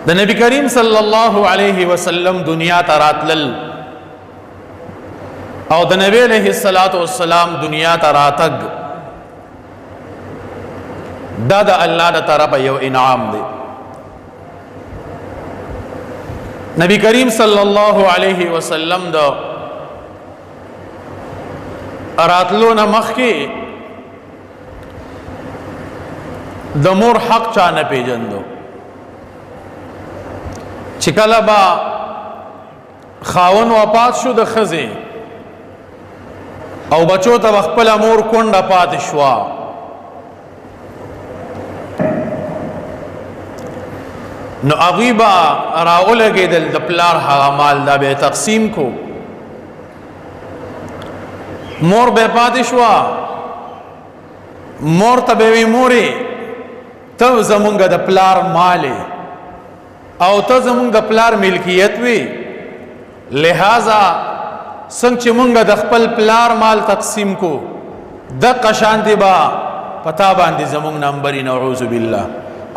د نبی کریم صلی الله علیه وسلم دنیا ته راتلل او د نبی علیه الصلاۃ والسلام دنیا ته راتګ دا د الله د طرفه یو انعام دی. نبی کریم صلی الله علیه وسلم د راتلو نه مخکې د مور حق چا نه پیژندو. چې کله به خاون وفات شو د خزه او بچو ته خپل مور کونډه پاتې شوه، نو هغوی به راولګېدل د پلار هغه مال دا به تقسیم کو، مور به پاتې شوه. مور ته به وي مورې ته زمونږ د پلار مال او ته زمونږ د پلار ملکیت وي، لہذا څنګه چې مونږ د خپل پلار مال تقسیم کو د قشان دی با پتا باندې زمونږ نمبرې، نعوذ بالله.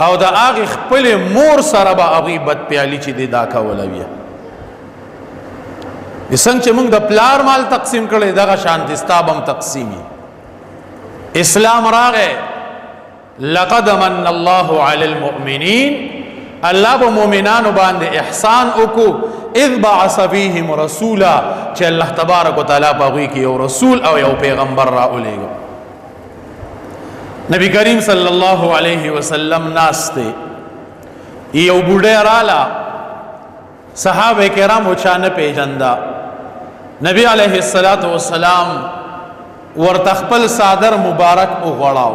او د هغې خپل مور سره به هغوی بد پیالي چې دی دا کوله بیا. څنګه چې مونږ د پلار مال تقسیم کړی دغه شان دي ستا به هم تقسیمي. اسلام راغی، لقد من الله علی المؤمنین، الله به مؤمنانو باندې احسان وکړو، اذ بعث فیهم رسولا، چې الله تبارک وتعالی په هغوی کې یو رسول او یو پیغمبر را ولېږه. نبی کریم صلی الله علیه وسلم ناست دی، یو بوډۍ راله، صحابه کرامو چا نه پیژنده. نبی علیه الصلاۃ والسلام ورته خپل صادر مبارک وغړاو،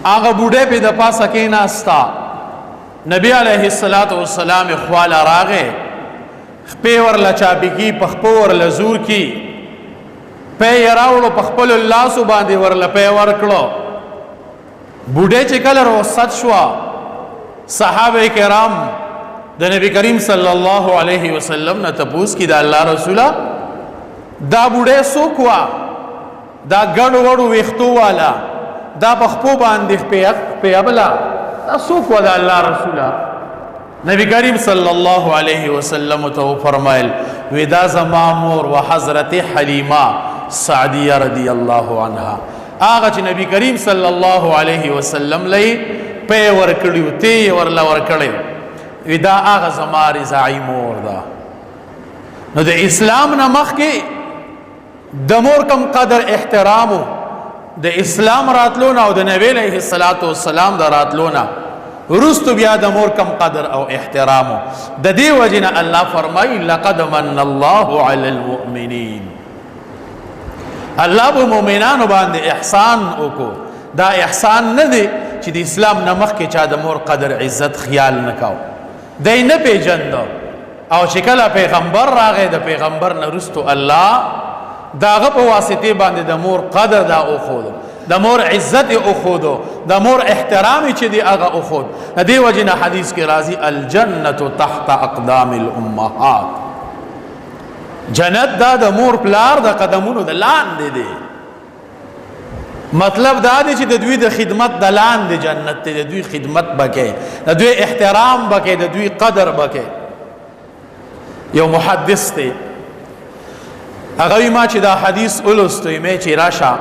هغه بوډۍ په د پاسه کېناسته. نبی علیه الصلاۃ والسلام خواله راغې، خپې ورله چاپي کی، په خپو ورله زور کی، پی یې راوړو، په خپلو لاسو باندې ورله پی ورکړو. بوډۍ چې کله رخصت شوه، صحابه کرام د نبی کریم صلی الله علیه وسلم نه تپوس کی، د الله رسوله دا بوډۍ څوک وه؟ دا ګډ وډو ویښتو والا، دا په خپو باندې خپې ابله، دا څوک وه د الله رسوله؟ نبی کریم صلی الله علیه وسلم ته فرمایل، وی دا زما مور و، حضرت حلیمه سعدیه رضی الله عنها، هغه چې نبی کریم صلی الله علیه وسلم لئی پی ورکړیو، تی ورله ورکړیو، وی دا هغه زما رضاعي مور ده. نو د اسلام نه مخکې د مور کم قدر احترامو، د اسلام راتلو نه او د نبی علیه الصلاۃ والسلام د راتلو نه وروسته بیا د مور کم قدر او احترامو. د دې وجې نه الله فرمایي لقد من الله علی المؤمنین، الله به مؤمنانو باندې احسان وکړو. دا احسان نه دی چې د اسلام نه مخکې چا د مور قدر عزت خیال نه کاو، دی نه پیژندو، او چې کله پیغمبر راغی د پیغمبر نه وروسته الله داغه په واسطه باندې د مور قدر دا وښود، د مور عزت یې وښود، د مور احترام چې دی هغه وښود. د دې وجې نه حدیث کې راځي الجنة تحت اقدام الامهات، جنت دا د مور پلار د قدمونو د لاندې دی. مطلب دا دی چې د دوی د خدمت د لاندې جنت دی، د دوی خدمت بکې، د دوی احترام بکې، د دوی قدر بکې. یو محدث دی، هغه ما چې دا حدیث ولوستو مې چې راشه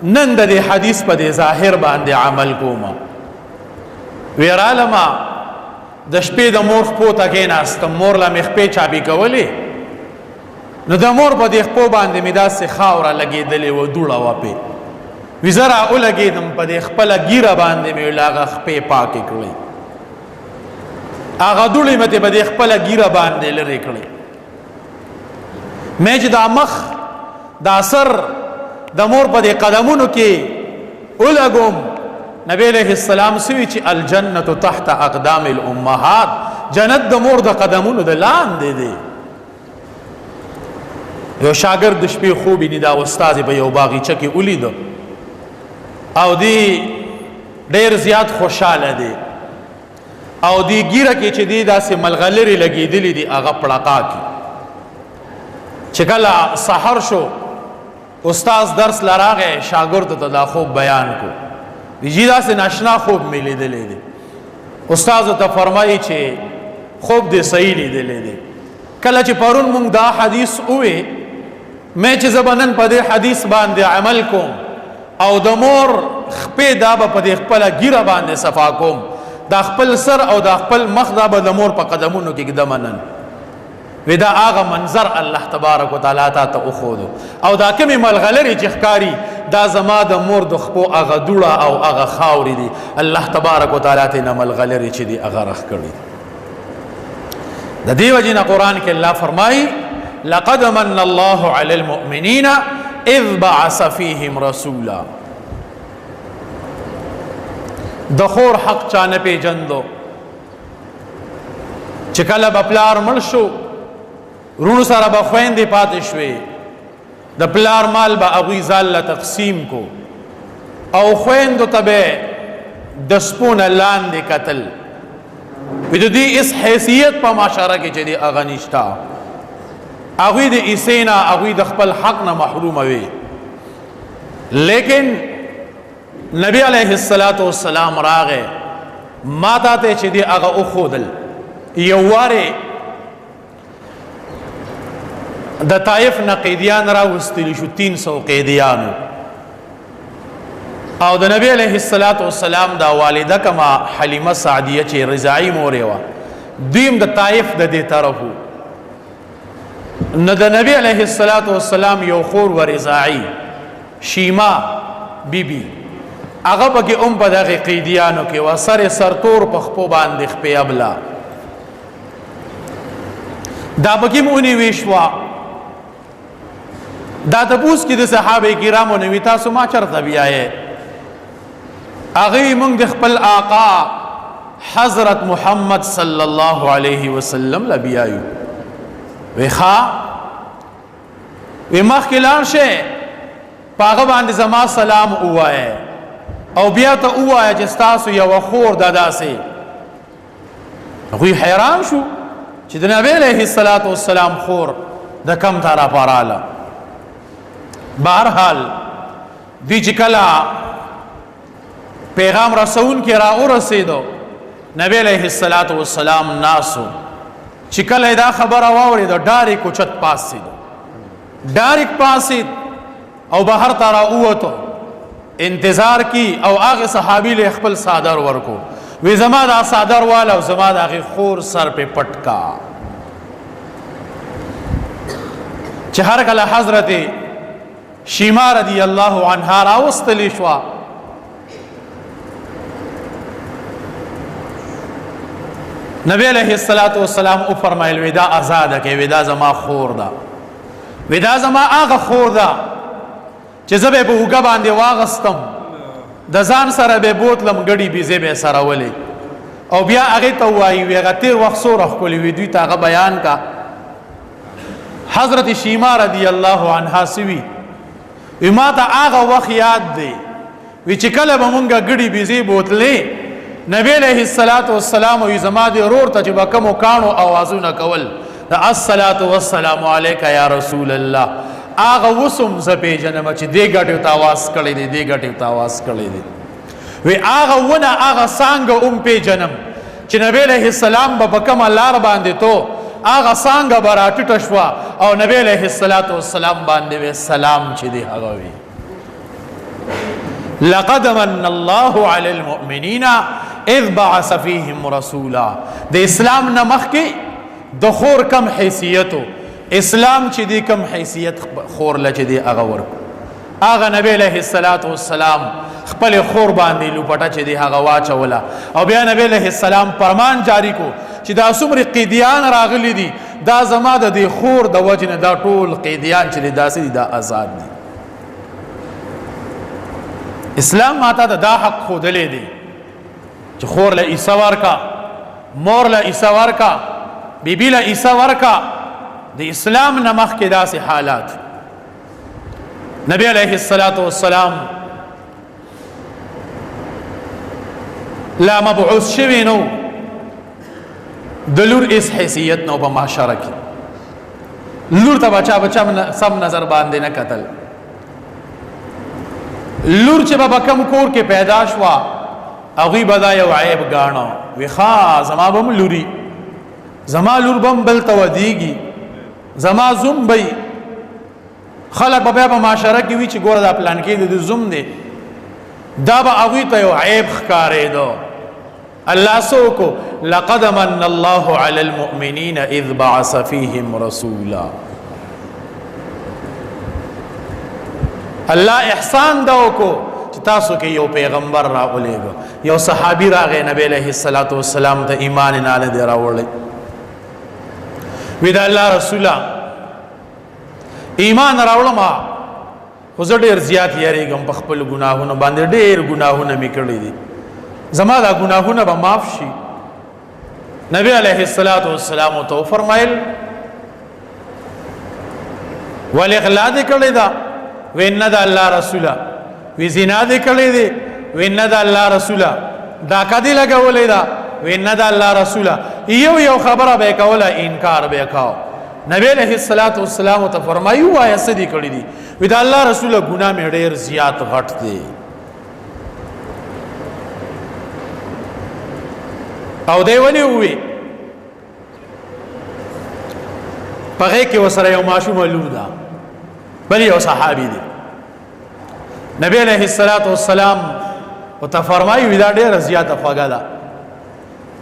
نن د دې حدیث په دې ظاهر باندې عمل کوم. ویراله ما د شپې د مور خپو ته کېناستم، مور لا مې خپې چابي کولې، نو د مور په دې خپو باندې مې داسې خاوره لګېدلې وه، دوړه وه پې. وي زه را ولګېدم، په دې خپله ږیره باندې مې ویل هغه خپې پاکې کړې، هغه دوړې مې په دې خپله ږیره باندې لرې کړې. مې چې دا مخ دا سر د مور په دې قدمونو کې ولګوم، نبی علیہ السلام سوی چې الجنة تحت اقدام الامهات، جنت د مور د قدمونو د لاندې دی. یو شاګرد د شپې خوب یې دا استاد په یو باغیچه کې ولید او دی ډیر زیات خوشاله دی، او دی ګیره کې چې دی داسې ملغلرې لګېدلې دي هغه پړقا کې. چې کله سحر شو استاد درس لراغه، شاګرد ته دا خوب بیان کو، جی داسې ناشنا خوب مې لیدلې دی. استاد ته فرمایي چې خوب دې صحیح لیدلې دی. کله چې پرون مونږ دا حدیث وې، مې چې زبنن په دې حدیث باندې عمل کوم او د مور خپې دا به په دې خپله ګیره باندې صفا کوم، دا خپل سر او دا خپل مخ دا به د مور په قدمونو کې ږدم نن. وی دا هغه منظر الله تبارک وتعالی تا ته وښودو، او دا کومې ملغلرې چې ښکاري دا زما د مور د خپو هغه دوړه او هغه خاورې دي، الله تبارک وتعالی ته نه ملغلرې چې دي هغه راښکړي. د دې وجې نه قرآن کې الله فرمایي لقد من الله علی المؤمنین اذ بعث فیهم رسولا. د خور حق چا نه پېژندو، چې کله به پلار مړ شو وروڼو سره به خویندې پاتې شوې، د پلار مال به هغوی ځان له تقسیم کو او خویندو ته به د سپو نه لاندې کتل. وی د دې اس حیثیت په معاشره کې چې دی هغه نشته، هغوی د عیسې نه، هغوی د خپل حق نه محرومه وي. لیکن نبی علیه الصلاة والسلام راغی، ما تا ته چې دی هغه وښودل. یو وارې د طایف نه قیدیان راوستل شو، 300 قیدیانو، او د نبی علیه الصلاة والسلام دا والده کما حلیمه سعدیه چې رضاعي مور یې وه، دوی هم د طایف د دې طرفو. نو د نبی علیه الصلاة والسلام یو خور و رضاعي شیما بی بی، هغه پکې هم په دغه قیدیانو کې وه، سر یې سرتور په خپو باندې خپې ابله، دا پکې هم ونیوې شوه. دا تپوس کې د صحابه کرامو نه وي تاسو ما چېرته بیایې؟ هغوی موږ د خپل آقا حضرت محمد صلی الله علیه وسلم له بیایو. وی ښه، وی مخکې لاړ شئ، په هغه باندې زما سلام ووایه او بیا ته ووایه چې ستاسو یوه خور ده داسې. هغوی حیران شو چې د نبی علیه الصلاة والسلام خور د کم طرفه راله. بهرحال دوی چې کله پیغام رسونکي را ورسېدو، نبی علیه الصلاة والسلام ناسو، چې کله یې دا خبره واورېده ډاریک اوچت پاڅېدو، ډاریک پاڅېد او بهر ته را ووتو، انتظار کی او هغه صحابي له خپل څادر ورکو، وی زما دا څادر واله او زما د هغې خور سر پې پټ کا. چې هر کله حضرت شیما رضی الله عنها راوستلې شوه، نبی علیه الصلاة والسلام او فرمایل وی دا آزاده کې، وی دا زما خور ده، وی دا زما هغه خور ده چې زه به په اوږه باندې واغستم، د ځان سره به بوتلم، ګړي بیزې به سره ولې، او بیا هغې ته ووایي وی هغه تېر وخت څومره ښکلې وي، دوی ته هغه بیان کا. حضرت شیما رضی الله عنها سوي وی ما ته هغه وخت یاد دی وی چې کله به مونږ ګړي بیزې بوتلې، نبی علیه الصلاة والسلام وی زما دې ورور ته چې به کومو کاڼو اوازونه کول د الصلاة والسلام علیک یا رسول الله، هغه اوس هم زه پېژنم چې دې ګټې ته اواز کړی دی، دې ګټې ته اواز کړی دی. وی هغه ونه هغه څانګه هم پېژنم چې نبی علیه السلام به په کومه لار باندې تو، هغه څانګه به راټیټه شوه او نبی علیه الصلاة والسلام باندې وی سلام چې دی هغه وی. لقد من الله علی المؤمنین اذ بعث فیهم رسولا. د اسلام نه مخکې د خور کم حیثیتو، اسلام چې دی کم حیثیت خور له چې دی هغه ورکو. هغه نبی علیه الصلاة والسلام خپل خور باندې لوپټه چې دی هغه واچوله، او بیا نبی علیه السلام فرمان جاری کو چې دا څومره قیدیان راغلي دي، دا زما د دې خور د وجې نه دا ټول قیدیان چې دی داسې دي، دا آزاد دي. اسلام ماته د دا حق ښودلی دی چې خور له عیسی ورکا، مور له عیسی ورکا، بیبي له عیسی ورکا. د اسلام نه مخکې داسې حالات. نبی علیه الصلاة والسلام لا مبعوث شوی نو، د لور هیڅ حیثیت نو په معاشره کې، لور ته بچا بچا سم نظر باندې نه کتل. لور چې به په کوم کور کې پیدا شوه هغوی به دا یو عیب ګاڼه، وی ښا زما به هم لوري، زما لور به هم بل ته ودیږي، زما زوم به خلک به بیا په معاشره کې وي چې ګوره دا پلان کې د زوم دی، دا به هغوی ته یو عیب ښکارېدو. الله سوکو لقد من الله علی المؤمنین اذ بعث فیهم رسولا. الله احسان دا وکړو چې تاسو کې یو پیغمبر را ولېږو. یو صحابي راغی نبی علیه الصلاۃ والسلام ته ایمان نه لدی راوړی، وی دا الله رسوله ایمان راوړم، خو زه ډېر زیات یریږم په خپل ګناهونو باندې، ډېر ګناهونه مې کړي دي، زما دا ګناهونه به معاف شي؟ نبی علیه الصلاۃ والسلام ته فرمایل ولې غلا دې کړې ده؟ وین نه ده الله رسوله. وی زنا دې کړې دي؟ وین نه ده الله رسوله. ډاکه دې لګولې ده؟ وین نه ده الله رسوله. یو یو خبره به کوله، انکار به کاو. نبی علیہ الصلوۃ والسلام ته فرمایو وای څه دې کړې دي؟ وی دا الله رسوله ګناه مې ډېر زیات غټ دی. او دی ولې وی پغه کې وسره یو ماشوم لور ده، بل یو صحابي دی. نبی علیہ الصلوۃ والسلام او ته فرمایي وی دا ډېر زیاته خوږه ده.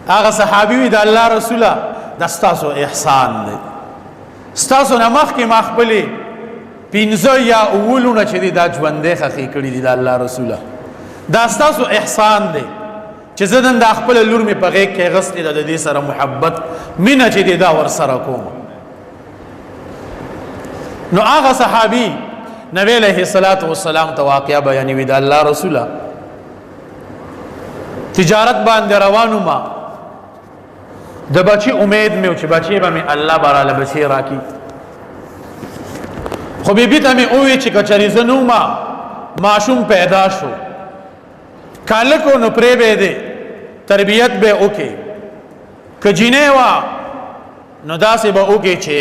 هغه صحابي وی دا الله رسوله دا ستاسو احسان دی، ستاسو نه مخکې ما خپلې پنځه یا اوولونه چې دي دا ژوندی ښخې کړي دي، دا الله رسوله دا ستاسو احسان دی چې زه نن دا خپله لور مې په غېږ کې اخیستې ده، د دې سره محبت مینه چې دی دا ورسره کوم. نو هغه صحابي نبی علیه الصلاة والسلام ته واقعه بیانوي، د الله رسوله تجارت باندې روانو ما د بچی امید مې چې بچی به مې الله براله بچی راکی، خو بیبي ته مې ووی چې کچري زه نو ما ماشوم پیدا شو کالکو نو پرې به دی تربیت به وکي، که جینۍ وه نو داسې به وکي چې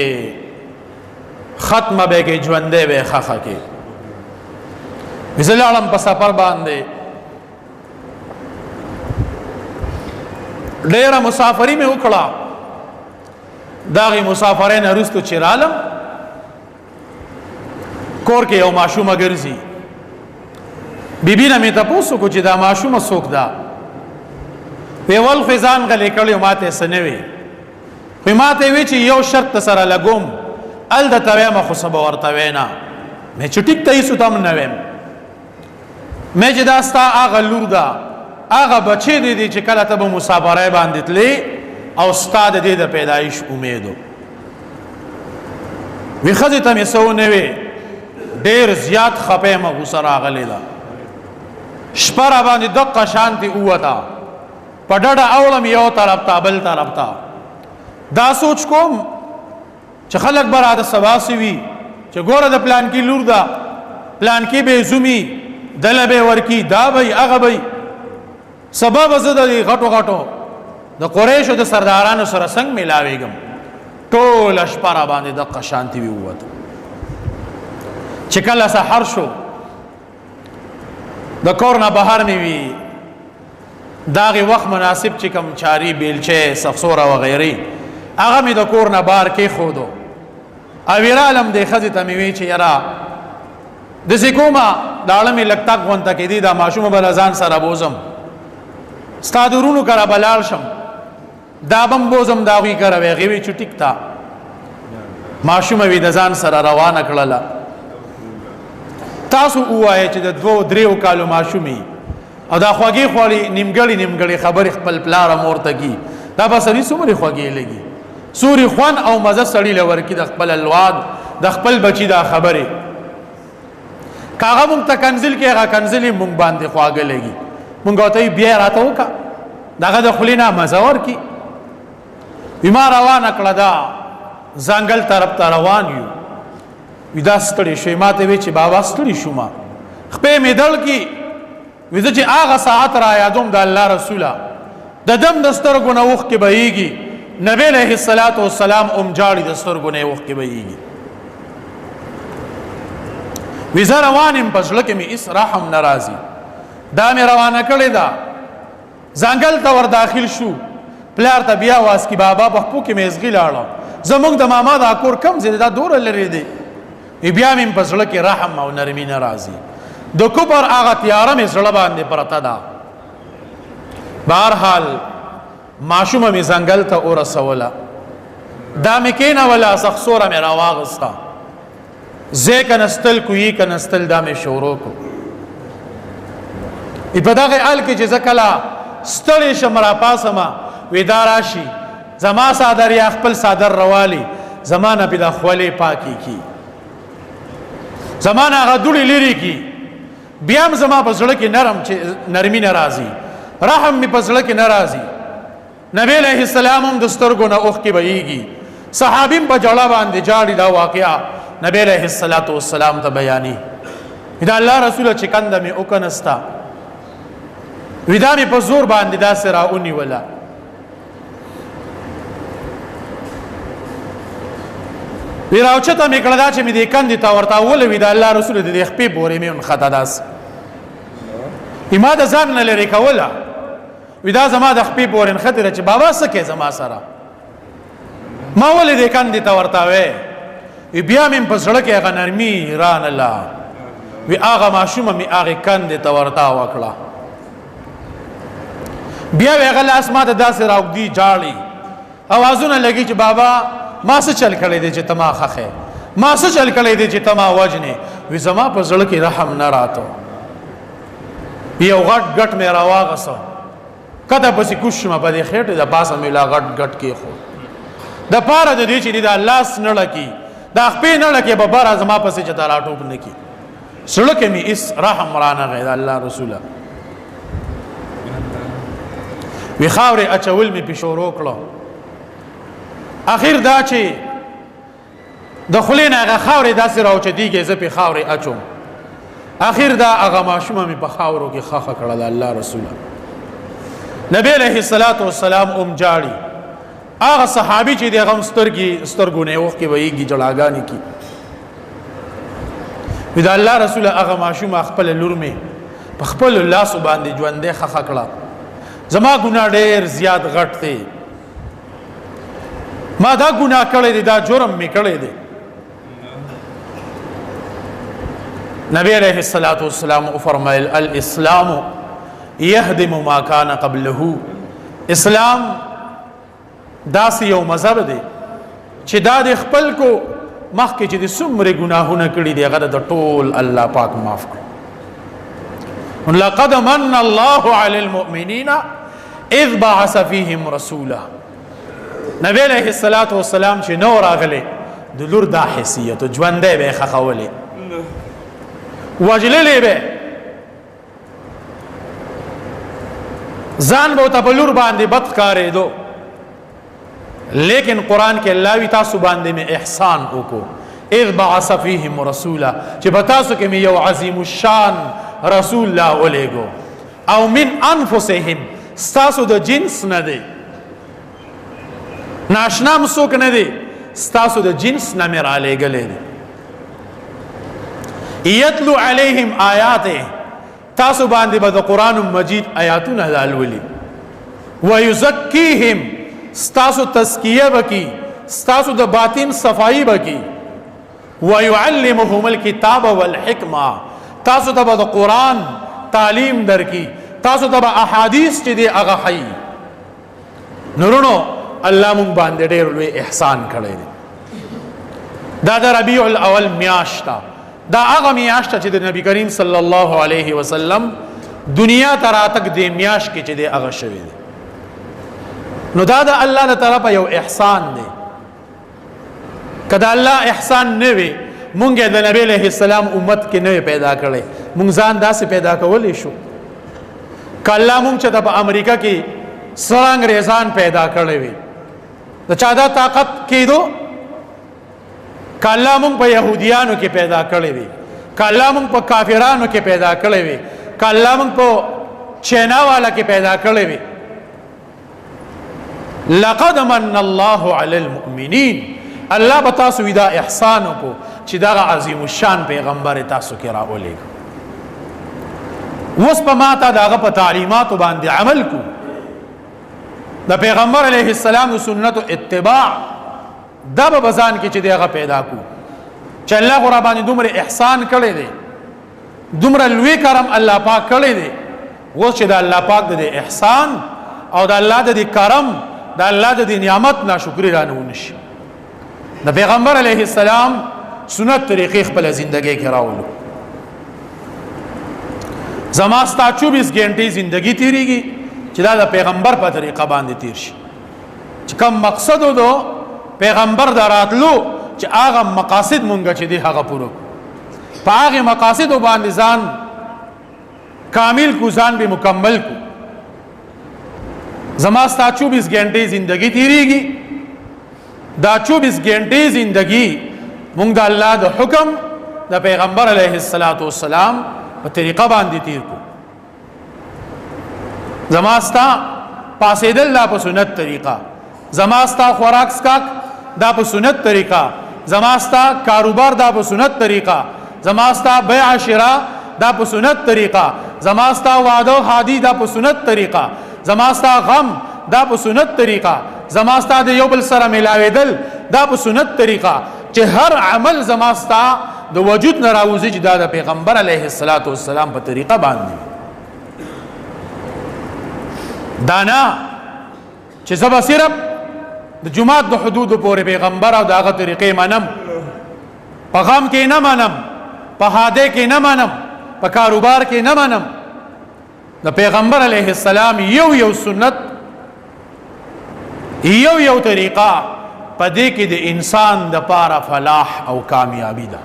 ختمه به کې ژوندی به ښخه کې. زه لاړم په سفر باندې، ډیره مسافری مې وکړه. داغه مسافرۍ نه وروسته چې رالم کور کې یو ماشومه ګرځي، بیبي نه مې تپوس وکړو چې دا ماشومه څوک ده؟ وی ول خو ځان غلې کړی، ماته څه نه وي، خو ماته وی چې یو شرط سره لګوم ال د ته وایم، خو څه به ورته وینا مې چې ټیک ته هېڅ ته هم نه وایم. مې چې دا ستا هغه لور ده، هغه بچی دی دی چې کله ته به مسافرۍ باندې تلې او ستا د دې د پیدایش امید و. وی ښځې ته مې څه ونه وی، ډېر زیات خفه یم، غوسه راغلې ده. شپه را باندې دقه شانتې ووته، په ډډه اوړم یو طرف ته بل طرف ته. دا سوچ کوم چې خلک به راته سبا څه وي چې ګوره د پلانکي لور ده، پلانکي به یې زومي، دله به یې ورکي، دا به یې هغه به یې. سبا به زه د دې غټو غټو د قریشو د سردارانو سره څنګه میلاویږم؟ ټوله شپه را باندې دقه شانتي وي ووته. چې کله سحر شو د کور نه بهر مې وي، داغه وخت مناسب چې کم چاری بیلچه سخسوره وغیره هغه مې د کور نه بار کې خودو او ویرالم د خزې ته مې وی چې یاره داسې کومه داړه مې لږ تک غونته کې دي، دا ماشومه به له ځان سره بوځم، ستا د وروڼو کره به لاړ شم، دا به هم بوځم د هغوی کره به. هغې وی چې ټیک ده، ماشومه وي د ځان سره روانه کړله. تاسو ووایئ چې د دوو دریو کالو ماشومې او دا خوږې خوړې نیمګړې نیمګړې خبرې خپل پلار او مور ته کی، دا به سړي څومرې خوږې لګي، څومرې خوند او مزه سړي له ورکي د خپل الواد د خپل بچي دا خبرې. که هغه مونږ ته کنزل کې هغه کنزلې مونږ باندې خواږه لګي، مونږ ورته بیا راته وکړه، دغه د خولې نه مزه ورکي. ما روانه کړه، دا ځنګل طرف ته روان یو، وی دا ستړی شوی، ما ته وی چې بابا ستړی شوم، خپې مې دړ کی. وی زه چې هغه ساعت را یادوم د الله رسوله د دم د سترګو نه اوښکې بهیږي، نبی علیه الصلاة والسلام هم جاړي د سترګو نه اوښکې بهیږي. وی زه روان یم، په زړه کې مې هېڅ رحم نه راځي، دا مې روانه کړې ده. ځنګل ته ور داخل شو، پلار ته بیا واس کی بابا په خپو کې میزغی لاړه، زمونږ د ماما دا کور کم ځای دا دوره لري دی. بیا مې په زړه کې رحم او نرمي نه راځي، د کفر هغه تیاره مې زړه باندې پرته ده. بهرحال ماشومه مې ځنګل ته ورسوله، دا مې کېنوله، سخسوره مې راواغسته، زه کنستل کوی کنستل، دا مې شروع کو. په دغه حال کې چې زه کله ستړی شم را پاسم، وی دا راشي زما څادر یا خپل څادر روالي، زما نه پې دا خولې پاکې کی، زما نه هغه دوړې لرې کی. بیا هم زما په زړه کې نرم چې نرمي نه راځي، رحم مې په زړه کې نه راځي. نبی علیه السلام هم د سترګو نه اوښکې بهیږي، صحابي هم په ژړا باندې ژاړي. دا واقعه نبی علیه الصلاة والسلام ته بیاني، دا الله رسول چې کنده مې وکنسته، ودا مې په زور باندې داسې را ونیوله. وی راوچته مې کړه، دا چې مې دې کندې ته ورته ولوي، دا الله رسول د دې خپې پورې مې ونښته داسې، ما د ځان نه لرې کوله. وی دا زما د خپې پورې نښتې ده چې بابا څه کوې زما سره، ما ولې دې کندې ته ورته وې. وی بیا مې په زړه کې هغه نرمي رانله، وی هغه ماشومه مې هغې کندې ته ورته وکړه. بیا وی هغه لاس ما ته داسې راوږدي، جاړي اوازونه لګي چې بابا ما څه چل کړی دی چې ته ما خښې، ما څه چل کړی دی چې ته ما وژنې. وی زما په زړه کې رحم نه راتو. یو غټ ګټ مې راواغسته، کته پسې کوز شوم، په دې خېټې د پاسه مې لا غټ ګټ کېښود، د پاره د دې چې دا لاس نه لکي، دا خپې نه لکي، به بره زما پسې چې ته راټوپ نه کي. زړه کې مې هېڅ رحم رانغی. د الله رسوله وی خاورې اچول مې پې شروع کړو. اخر دا چې د خولې نه هغه خاورې داسې راوچتېږي، زه پې خاورې اچوم. اخر دا هغه ماشومه مې په خاورو کې ښخه کړه. د الله رسوله نبی علیه الصلاة والسلام هم جاړي، هغه صحابي چې د هغه هم سترګې سترګو نه اوښکې بهیږي، ژړاګانې کي. وی د الله رسول هغه ماشومه خپله لور مې په خپلو لاسو باندې ژوندی ښخه کړه. زما ګناه ډېر زیات غټ دی، ما دا ګناه کړی دی، دا جرم مې کړی دی. نبی علیه الصلاة والسلام وفرمایل الاسلام يهدم ما كان قبله. اسلام داسې یو مذهب دی چې دا د خپل کو مخکې چې د څومره ګناهونه کړي دي هغه د ټول الله پاک معاف کړ. لقد من الله على المؤمنین اذ بعث فيهم رسولا. نبی علیه الصلاة والسلام چې نو راغلی د لور دا حیثیت ژوندی به یې ښخولې، وژللې به، ځان به ورته په لور باندې بد ښکارېدو، لیکن قرآن کې الله وی تاسو باندې مې احسان وکړو، اذ بعث فیهم رسولا، چې په تاسو کې مې یو عظیم الشان رسول لا ولېږو، او من انفسهم، ستاسو د جنس نه دی، ناشنا هم څوک نه دی، ستاسو د جنس نه مې رالیږلی دی. یتلو علیهم آیاته، تاسو باندې به د قرآن مجید آیاتونه لالولي، ویزکیهم، ستاسو تزکیه بکی، ستاسو د باطن صفائی بکی، ویعلمهم الکتاب والحکمه، تاسو ته به د قرآن تعلیم درکی، تاسو ته به احادیث چې دی هغه ښیي. نورونو الله مونږ باندې ډېر لوی احسان کړی دی. دا د ربیع الاول میاشت ده، دا هغه میاشت چې د نبی کریم صلی الله علیه وسلم دنیا ته راتګ دې میاشت کې چې دی هغه شوی دی. نو دا د الله له طرفه یو احسان دی. که د الله احسان نه وي، مونږ د نبی علیه السلام امت کې نه وي پیدا کړی، مونږ ځان داسې پیدا کولی شو. که الله مونږ چې په امریکا کې سره انګریزان پیدا کړی وي، د چا دا طاقت کېدو؟ که الله مونږ په یهودیانو کې پیدا کړی وي، که الله مونږ په کافرانو کې پیدا کړی وي، که الله مونږ په چینا والا کې پیدا کړی وي، لقد من الله علی المؤمنین، الله به تاسو دا احسان وکړو چې دغه عظیم الشان پیغمبر تاسو کې راولېږه. اوس په ما ته د هغه په تعلیماتو باندې عمل کو. د پیغمبر علیه السلام سنت اتباع دا به بزان کې چې دغه پیدا کو، چې الله غو را باندې دومره احسان کړی دی، دومره لوی کرم الله پاک کړی دی. اوس چې د الله پاک د احسان او د الله د کرم، د الله د نعمت ناشکری رانه ونشي. د پیغمبر علیه السلام سنت طریقې خپل زندګۍ کې راولو. زما ستا 24 غنټې زندگی تیریږي چې دا د پیغمبر په طریقه باندې تیر شي، چې کوم مقصد دو پیغمبر دراتلو چې هغه مقاصد مونږ چې دی هغه پوره کړو، په هغه مقاصد باندې ځان کامل کو، ځان به مکمل کو. زما ستا 24 غنټې زندگی تیریږي، دا 24 غنټې زندگی مونږ د الله د حکم د پیغمبر علیه الصلاۃ والسلام په طریقه باندې تیر کو. زما ستا پاسېدل دا په سنت طریقه، زما ستا خوراک سکاک دا په سنت طریقه، زما ستا کاروبار دا په سنت طریقه، زما ستا بیع شراء دا په سنت طریقه، زما ستا وعده هادي دا په سنت طریقه، زما ستا غم دا په سنت طریقه، زما ستا د یو بل سره ملاوېدل دا په سنت طریقه، چې هر عمل زما ستا د وجود نه راوځي چې دا د پیغمبر علیه الصلاۃ والسلام په طریقه باندې. دانا چې زه به صرف د جماعت د حدودو پورې پیغمبر او د هغه طریقې منم، په غم کې نه منم، په هاده کې نه منم، په کاروبار کې نه منم. د پیغمبر علیه السلام یو یو سنت، یو یو طریقه په دې کې د انسان د پاره فلاح او کامیابی ده.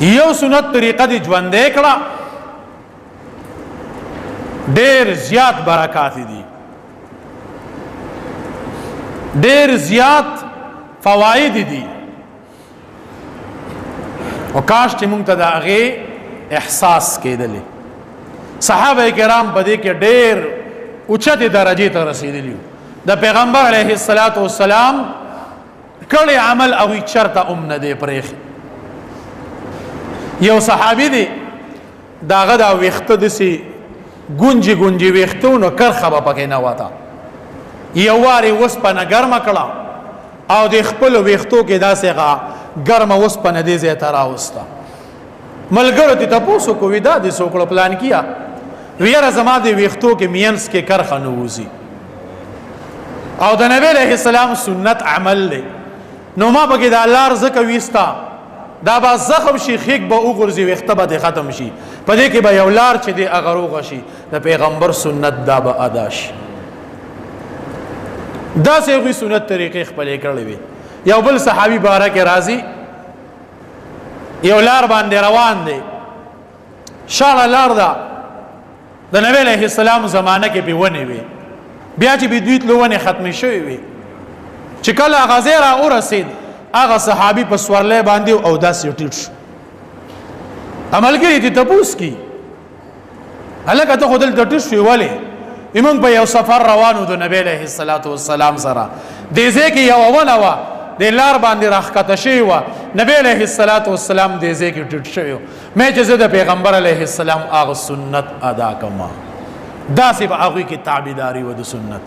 یو سنت طریقه دی ژوندې کړه، ډیر زیات برکات دي، ډیر زیات فواید دي. او کاش چې مونږ ته د هغې احساس کېدلې. صحابه کرام په دې کې ډېر اوچتې درجې ته رسېدلي. د پیغمبر علیه الصلاۃ والسلام کړی عمل هغوی چېرته هم نه دی پرېښی. یو صحابي دی، د هغه دا ویښته داسې ګونجې ګونجې ویښته وو، نو کرښه به پکې نه وته. یو وار یې وسپنه ګرمه کړه او د خپلو ویښتو کې داسې هغه ګرمه وسپنه دې ځای ته راوسته. ملګرو ته تپوس وکړو، وي دا دې څه وکړو پلان کیه؟ ویره زما د ویښتو کې مینځ کې کرښه نه وځي. او د نبی علیه السلام سنت عمل دی، نو ما پکې دا لار ځکه ویسته، دا به زخم شي، خیک به وغورځي، ویښته به دې ختم شي، په دې کې به یو لار چې دی هغه روغه شي، د پیغمبر سنت دا به ادا شي. داسې هغوی سنت طریقې خپلې کړې وې. یو بل صحابي باره کې راځي، یو لار باندې روان دی، شاړه لار ده، د نبی علیه السلام زمانه کې پې ونې وې، بیا چې بې دوی تلو ونې ختمې شوې وې. چې کله هغه ځای را ورسېد، هغه صحابي په سورلی باندې او داسې ټیټ شو. ملګري ترې تپوس کړي، هلکه ته خو دلته ټیټ شوې ولې؟ موږ په یو سفر روانو د نبی علیه الصلاة والسلام سره، دې ځای کې یوه ونه وه، دې لار باندې راښکته شوې وه، نبی علیه الصلاة والسلام دې ځای کې ټیټ شوی و. مې چې زه د پیغمبر علیه السلام هغه سنت ادا کوم، داسې به هغوی کې تابعداري وه د سنت.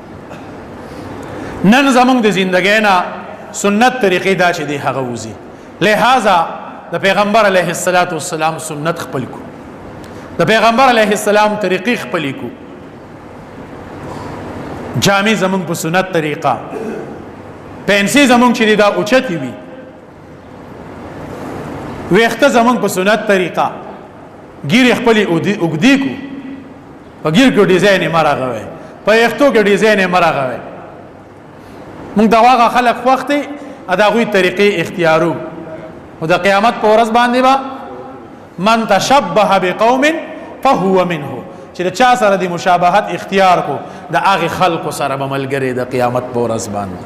نن زمونږ د زندګۍ نه سنت طریقې دا چې دی هغه وځي. لہذا د پیغمبر علیه الصلاة والسلام سنت خپل کو، د پیغمبر علیه السلام طریقې خپلې کو. جامې زمونږ په سنت طریقه، پنسې زمونږ چې دا اوچتې وي، ویښته زمونږ په سنت طریقه، ګیرې خپلې اوږدې کو، په ګیر کې ډیزاین یې مه رغوئ، په ویښتو کې ډیزاین یې مه رغوئ. مونږ د هغه خلک خوښ دي، د هغوی طریقې اختیارو. خو د قیامت په ورځ باندې به من تشبه بقوم فهو منه، چې د چا سره د مشابهت اختیار کو، د هغې خلکو سره به ملګری د قیامت په ورځ باندې.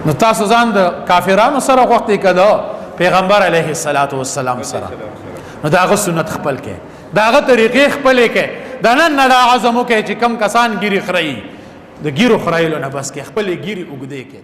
نو تاسو ځان د کافرانو سره غوښتي که د پیغمبر علیه الصلاة والسلام سره؟ نو د هغه سنت خپل کړئ، د هغه طریقې خپلې کړئ. د نن نه دا عزم وکړئ چې کم کسان ګیرې خرئ، د ګیرو خرایلو نه بس کې خپلې ګیرې اوږدې کړئ.